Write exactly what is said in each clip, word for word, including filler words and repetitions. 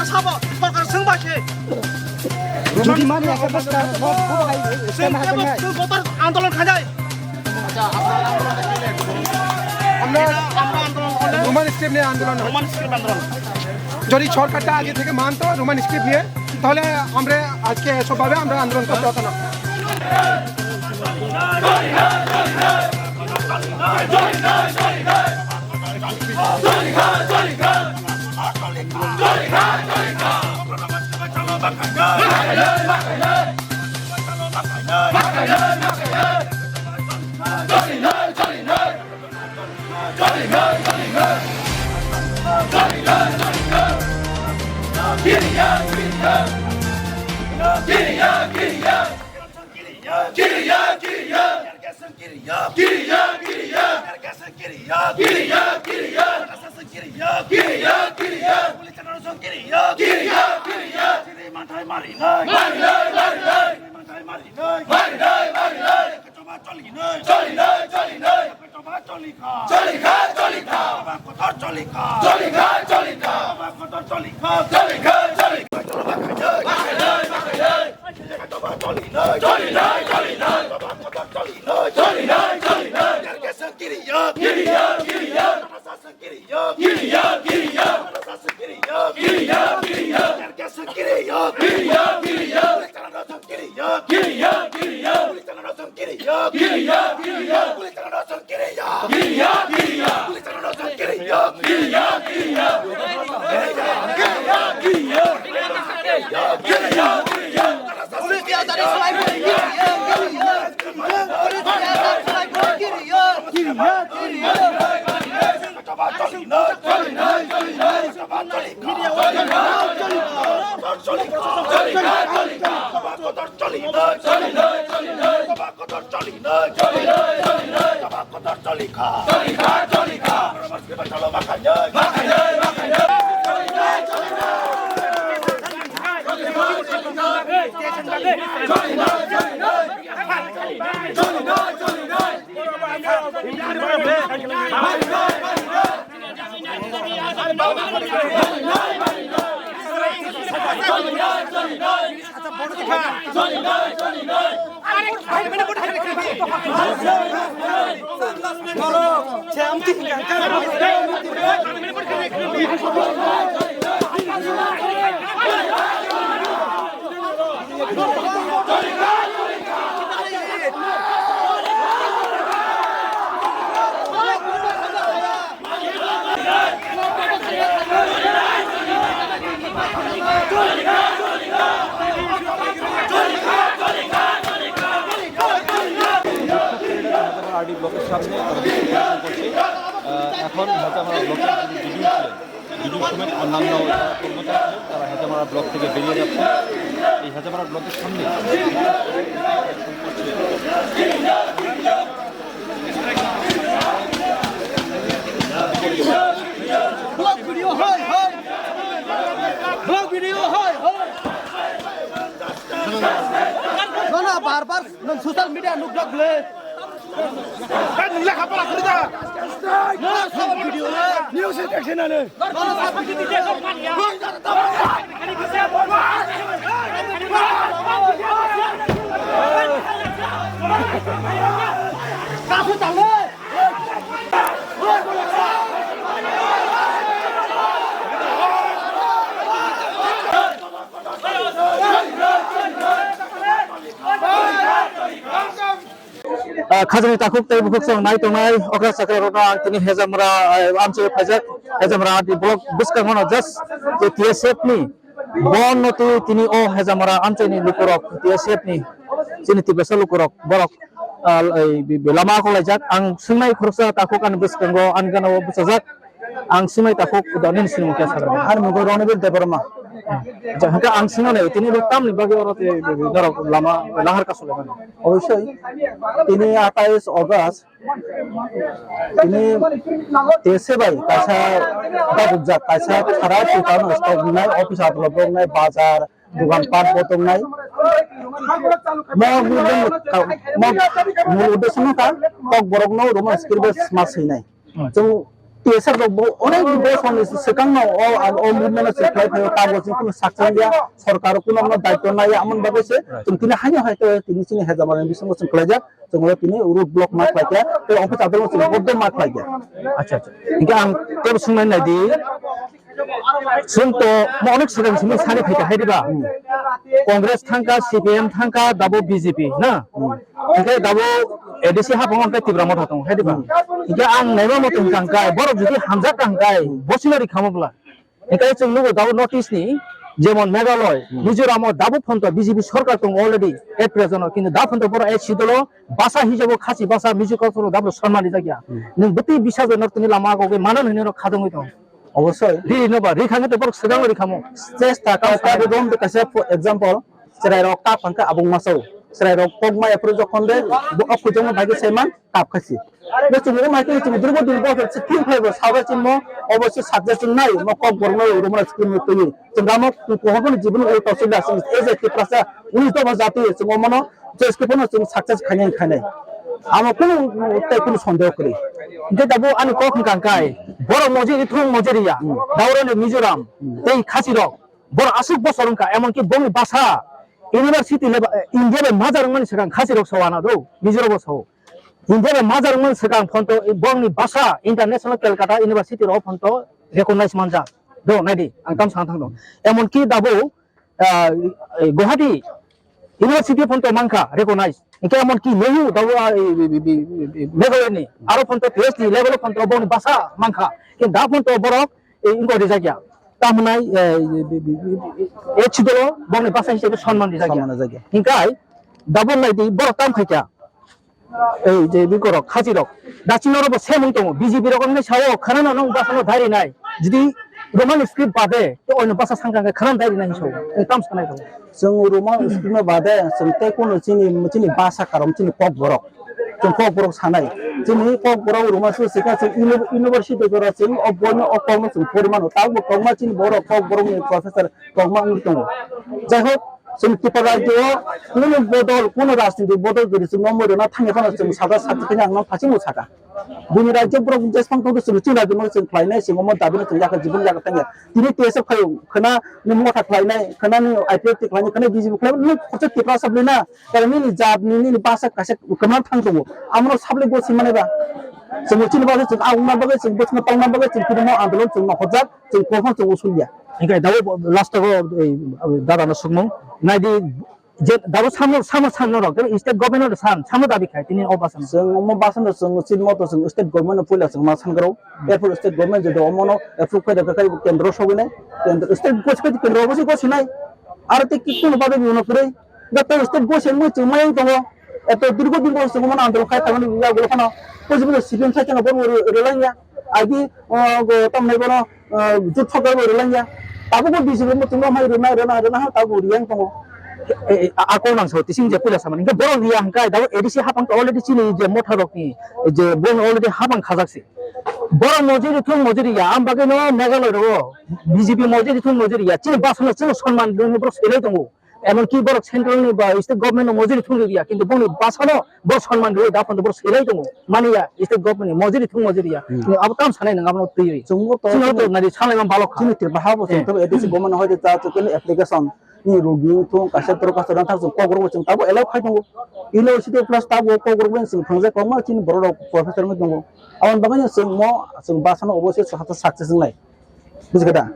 Sabo, sorkar swng bai se. Jodi mani ekta bwskang, bo, bo hai, chwng kebo, chwng kotor andolon khainai. আমরা Roman script নিয়ে আন্দোলন, Roman script আন্দোলন। যদি সরকারটা আগে থেকে মানতো রোমান স্ক্রিপ্ট নিয়ে, তাহলে আমরা আজকে এসবভাবে আমরা আন্দোলন করতে হতো না। আরডি ব্লকের সামনে তারা বিক্ষোভ প্রদর্শন করছে। আহ, এখন হয়তো আমরা ব্লকের যিনি ডিডিও ছিলেন, ডিডিও সমেত অন্যান্য যারা কর্মচারী ছিলেন, তারা হেজামারা ব্লক থেকে বেরিয়ে যাচ্ছেন। এই হেজামারা ব্লকের সামনে Block video, hoi, hoi. Block video, hoi, hoi. No, no, bar bar, no, social media nuk jak le. Hey, nung le khapala khuri da. No, no, sabo video le. News e dekhe na le. No, no, sabo video le. Kasu tang le. Ah, khajani takhuk tei bukhuk song nai tongnai okra chakra rokno ang tini Hejamra, ah, amchai phaijak Hejamra di block bwskango no just T S F ni Bo noti tini o Hejamara amchaini lukurok, T S F ni chini Tiprasa lukurok, borok, ah, ei, bi-, bi-, lama kok laijak. Ang swngnai khoroksa takhuk ani bwskango, ani gana o bwchajak. Ang swngnai takhuk, uda nini sinimung khe sakha. Ani mungkha Ronibir Debbarma. Ja, hwnkhe ang swngnai tini bo tamni bagwi oro te, bi-, bi-, norok lama lahar kasu laimani. Obosoi, tini atais August, tini T S F bai kaisa dagujak, kaisa khara swkang rok wngnai, office adolot wngnai, bazar, dogan pat bo tongnai. Mo, mo, mo, mo, mul uddesho no ka, Kokborok no Roman script bai sma swinai. Chwng T S F rok bo onek bosor ni swkang no o, o movement no chwng khlai phaio, tabuk chwng kunu sakchang ya, sorkar kunu no daityo naiya, amoni bagwi se chwng tini haino hai khe tini chini Hejamara ni bisingo chwng khlaijak. Chwng tini road block ma khlai khe, tei office adolot chwng bodo ma khlai khe. Acha, acha. Hingke ang tebo swngnai nai di. Chwng to mo onek swkang simi sani phaikha hai diba? Congress thangkha, C P M thangkha, dabo B J P na? Hingke dabo A D C hapang hingke Tipra Motha tongo hai diba? Hingke ang naima moto hingka hingkai, borok jodi hamjak ka hingkai, bosino ri khamo bwla. Hingke chwng nugo dabo North East ni, jemon Meghalaya, Mizoram o dabo phonto B J P sorkar tongo already, at present o, kintu da phonto borok ek sidolo basa hisabo khasi basa, Mizo culture o dabo sonman rijak ya. Nwng bwtwi bisa bai norok tini lama agogwi mano hinwi norok khajangwi tongo. Obosoi. Ri no ba, ri khange to borok swkang ri khamo. Chesta ka, ka, ka, dom de kaisa example, chwrai rok kap hangka abung masao. Chwrai rok kok maya phuru jokhon de, bo o kujong bai khe saiman kap khasi. Bo chwng o mai khe chwng durbo durbo se thik phai bo sabai chwng mo, obosoi sakja chwng nai, mo kok borok no rumra chwng twi. Chwng gamo kuhor ni jibon o tawsila chwng e je Tiprasa, uni to bo jati chwng o mono, je skipano chwng success khainai khainai. Amo kunu tei kunu sondeho kwrwi. Hingke dabo ani kok hingka hingkai, borok mojiri thung mojiri ya, daurani Mizoram, tei khasi rok, borok aswk bosor wngkha, emonki bongni basa university level, eh, India bai major wngmani swkang khasi rok sao ana do, Mizoram bo sao. India bai major wngmani swkang phonto bongni basa international Calcutta university rok phonto recognize manjak. Do, naidi, ang tam sana thangdo. Emonki dabo, ah, eh, Guwahati University phonto mankha recognize. Hingke emonki N E H U dabo, ah, eh, bi-, bi-, bi-, bi-, bi-, Meghalaya ni, aro phonto P H D level phonto bongni basa mankha. Kintu da phonto borok, eh, ingo rijak ya. Tamhnai, eh, bi-, bi-, bi-, bi-, eh, chidolo bongni basa hisabe sonman rijak ya. Sonman rijak ya. Hingkai, dabo naidi borok tam khaikha. Ei je bikorok, khachirok, dachino rokbo semung tongo, B J P rok wngkhe sao, khwnano nwng bwsano dairinai, jodi Roman script bade, tei oino bwsa sangkha hwnkhe khwnano dairinai hinwi sao, nwng tamo sanai rw? Chwng Roman script no bade, chwng tei kunu chini, chini bwsa karom chini Kokborok, chwng Kokborok sanai, chini Kokborok Roman script swkha chwng uni-, university jora chwng o boino o kokno chwng pori mano, tabukbo kwbangma chini borok Kokborokni professor kwbangma wngwi tongo. Jaihok, chwng Tripura rajyo o kunu bodol, kunu rajniti bodol kwrwi chwng no mori rwna thangya phano chwng sajak sakti khe ang no thachingbo saka. Bini rajyo borok jesphang tongthogo chwng chini rajyo no chwng khlainai, chwng omo dabi no chwng yakha jibon yakha thangya. Tini T S F khaio, khwna ni motha khlainai, khwna ni I P F T khlainai, khwna B J P khlainai, nini khoroksa Tripura sabli na, karon nini jat ni, nini basa kaisa kwmang thang tongo. Amo no sabli bo swi manai ba. Chwng chini bagwi chwng aung na bagwi chwng bwswk tong na bagwi chwng tini mo andolon chwng nokhorjak. Chwng kophang chwng usulya. Hingke dabo last o, eh, dada no sukmung. Naidi je dabo samo, samo, samo rok, tei state government no san, samo dabi khai, tini o basa no. Chwng omo basa no chwng chini moto chwng state government no puila chwng ma san garo. Erpor state government je do omo no approve khai da khai kendro sogwi nai. Kendro state gos khai kendro obo se gos nai. Aro te ki kuno babe ni uno kwrwi. Da te state gos mo chwng ma yang tongo. Eto dirgo din bo chwng omo no andolon khai thangmani yagulo phano. Pojibolo C P M sai chwng bo rwlangya. Agi, o, go, tam nai bono, o, jut thok bo rwlangya. Tabukbo B J P muchungma hai rwna, rwna, rwna ha tabuk riyang tongo. E, e, a, a, kok nang sao, tising je puila samani. Hingke borok riya hingkai, dabo A D C hapang to already chini je motha rokni, je borok already hapang khajak se. Borok mojiri thung mojiri ya, am bagwi no Meghalaya rogo B J P mojiri thung mojiri ya. Chini bwsano chini sonman rwni borok selai tongo. Emonki borok central ni ba state government no mojiri thung riya, kintu bongni bwsano bo sonman rwi da phano borok selai tongo. Mani ya, state government ni mojiri thung mojiri ya. Hmm. Ni abo tam sanai nang abono twi. Chwngbo to chwngno to nari sanai man balok kha. Chini Tripura ha bo chwng to A D C government hoi de ta to kene application ni rugi thung kaisa toro kaisa rang thang chwng Kokborok bo chwng tabo allow khai tongo. University plus tabo Kokborok bo chwng thangjak kwbangma chini borok rok professor wngwi tongo. Aboni bagwi no chwng mo chwng bwsano obo se success wngnai. Bujikha da?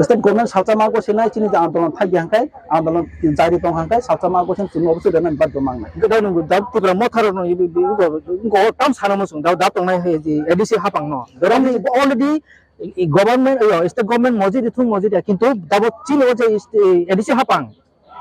State government salsa ma gose nai chini je andolon thai hangkai, andolon jari tong hangkai, salsa ma gose chini obo se dana bad do mangnai. Hingke da nung da Tipra Motha rok no ibi, ibi, ibi, ibi, tam sana mo chwng da, da tongnai hai je A D C hapang no. Dorong ni already I, i government, yo, state government mojidi thung mojidi, kintu dabo chini o je ist-, i, A D C hapang.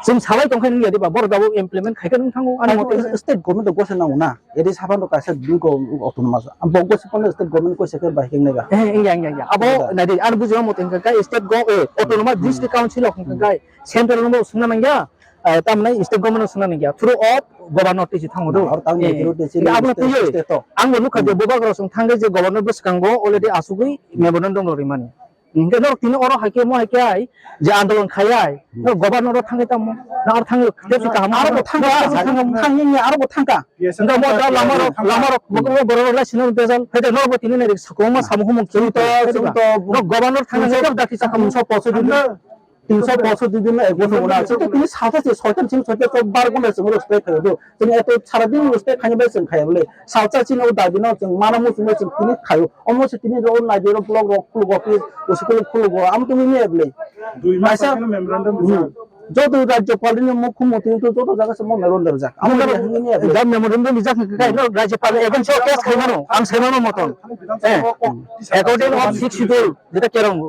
Chwng salai tongkha nung yadi ba, borok dabo implement khaikha nung thango, ani mote. State government to gosa nango na. A D C hapang to kaisa dui go autonomous. Am bo gosi kono state government gosa khe bai khe nai ba. Eh, ingya, ingya, ingya. Abo nai di, ani bujima mote hwnkha khe state go, eh, autonomous district council hwnkha khe central no sungna nangya. Eh, tamni state government no swngnani ya, through of governor tisi thango do. Or tang Eh, majority sini abo state, twiwi state to. Ang bo nukha je, hmm, bobagrasong thangwi je governor bwskango already asugwi memorandum rok rimani. Hingke norok tini oro haikhe mo haikhe ai je andolon khayai, hmm, norok governor o thangwi tamo, na aro thangwi tepsi kaham aro bo thangka, thangka, thangka, aro bo thangka. Hingke mo da lama rok, lama rok, mo borok lai sino bezal, haikhe norok bo tini nai rik sakoma samu humung chwng to, chwng to, norok governor thangwi tamo dakti sakamo. Tinso poso didi no ek bosor wngna. Chwng to tini salsa se soitan simi soitan to bar ghonta chwng respect khaio do. Chwng eto sara din respect khaini bai chwng khaio bole. Salsa chini o dabi no chwng mano muchung bai chwng tini khaio. Omo se tini ro nai ro block rok khulgo office, school khulgo. Am to ni bole. Dui mas kaisa akheno memorandum rijak. Joto rajyopal ni mukhyamantri to joto jaga se mo memorandum rijak. Amo ni bole. Da memorandum rijak kai no rajyopal even so case khaimano. Ang saimano moton. Eh. According of six schedule. Jeta kerong,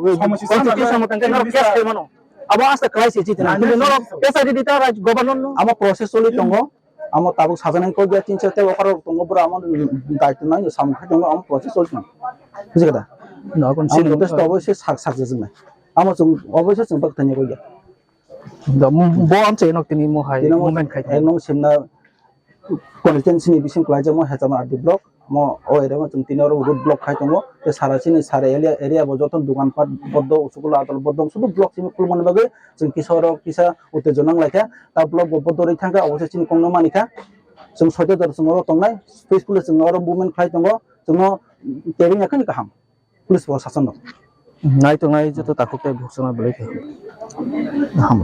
Constitution motan khe norok case khaimano. Abo asta crisis chiti na. Kintu norok case adi dita raj governor no. Amo process choli tongo. Amo tabuk sajani kok ya tin charte okar tongo bro amo daitw nai samung khai tongo amo process choli tongo. Bujikha da? No, kon Amo sin notice to obviously sak sak jajak nai. Amo chung obviously chung bak thani kok ya. Da mo bo amche nok tini mo hai movement khai. Eno simna constituency ni bising kwlaijak mo Hechamar R D block mo o area o chwng tini oro road block khai tongo tei sara chini sara area area bo joto dukan pat bodo usukula adol bodo sudu block simi khulmani bagwi chwng kisa oro kisa uttejona wnglaikha ta block bo bodo rwi thangkha obo se chini kokno manikha chwng soito jora chwng oro tongnai peacefully chwng oro movement khlai tongo chwngno tebeng ya khani kaham. Police bo sasano. Nai tongnai joto takhuk tei bukhuk songma belai khe. Ham.